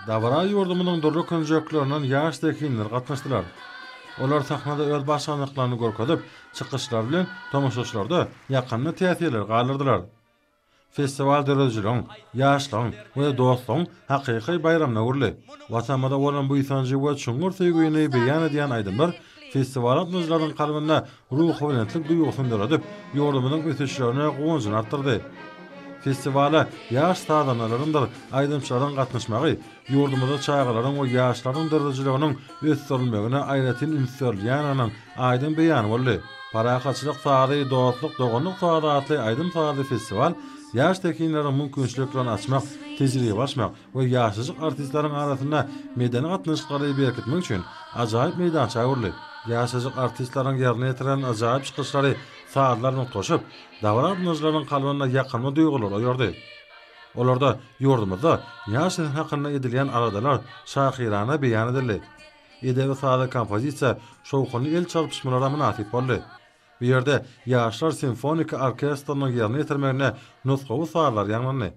Dabara ýurdumyzyň dürli künjeklerinden ýaş zehinler gatnaşdylar. Olar sahnada öz başarnyklaryny görkezip, çykyşlary bilen tomaşaçylarda ýakymly täsirleri galdyrdylar. Festiwal döredijiligiň, ýaşlygyň we dostlugyň hakyky baýramyna öwrüldi. Watanymyza bolan buýsanjy we çuňňur söýgini beýan edýän aýdymlar festiwala gatnaşyjylaryň kalbynda ruhubelentlik duýgusyny döredip, ýurdumyzyň ösüşlerine guwanjyny artdyrdy. Festiwala ýaş sazandalaryňdyr aýdymçylaryň gatnaşmagy ýurdumyzda çagalaryň we ýaşlaryň döredijiliginiň ösdürilmegine aýratyn üns berilýändiginiň aýdyň beýany boldy. Parahatçylyk sazy, dostluk, doganlyk sazy atly aýdym-sazly festiwal ýaş zehinleriň mümkinçiliklerini açmak, tejribe alyşmak we ýaşajyk artistleriň arasynda medeni gatnaşyklary berkitmek üçin ajaýyp meýdança öwrüldi. Ýaşajyk artistleriň ýerine ýetiren ajaýyp çykyşlary sazlar bilen utgaşyp, dabara gatnaşyjylaryň kalbynda ýakymly duýgulary oýardy. Olarda ýurdumyzda ýaş nesil hakynda edilýän aladalar şahyrana beýan edildi. Edebi-sazly kompozisiýa şowhunly el çarpyşmalara mynasyp boldy. Bu ýerde Ýaşlar simfoniki orkestriniň ýerine ýetirmeginde nusgawy sazlar ýaňlandy.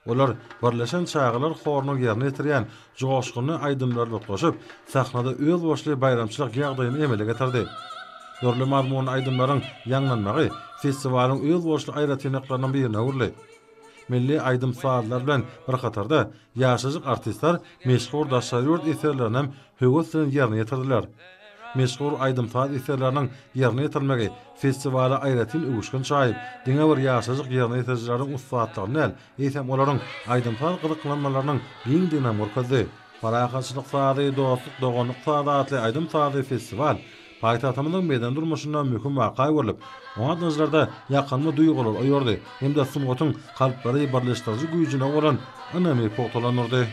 Olar birleşen çagalar horunyň ýerine ýetirýän joşgunly aýdymlary bilen utgaşyp, sahnada özboluşly baýramçylyk ýagdaýyny emele getirdi. Dürli mazmunly aýdymlaryň ýaňlanmagy festiwalyň özboluşly aýratynlyklarynyň birine öwrüldi. Milli aýdym-sazlar bilen bir hatarda, ýaşajyk artistler meşhur daşary ýurt eserlerinem höwes bilen ýerine ýetirdiler. Meşhur aýdym-saz eserleriniň ýerine ýetirilmegi festiwala aýratyn öwüşgin çaýyp, diňe bir ýaşajyk ýerine ýetirijileriň ussatlygyny däl, eýsem olaryň aýdym-saz gyzyklanmalarynyň giňdiginem görkezdi. Parahatçylyk sazy, dostluk, doganlyk sazy atly aýdym-sazly festiwal paýtagtymyzyň medeni durmuşynda möhüm waka öwrülip, oňa gatnaşyjylarda ýakymly duýgulary oýardy hem-de sungatyň kalplary birleşdiriji güýjüne bolan ynamy pugtalandyrdy.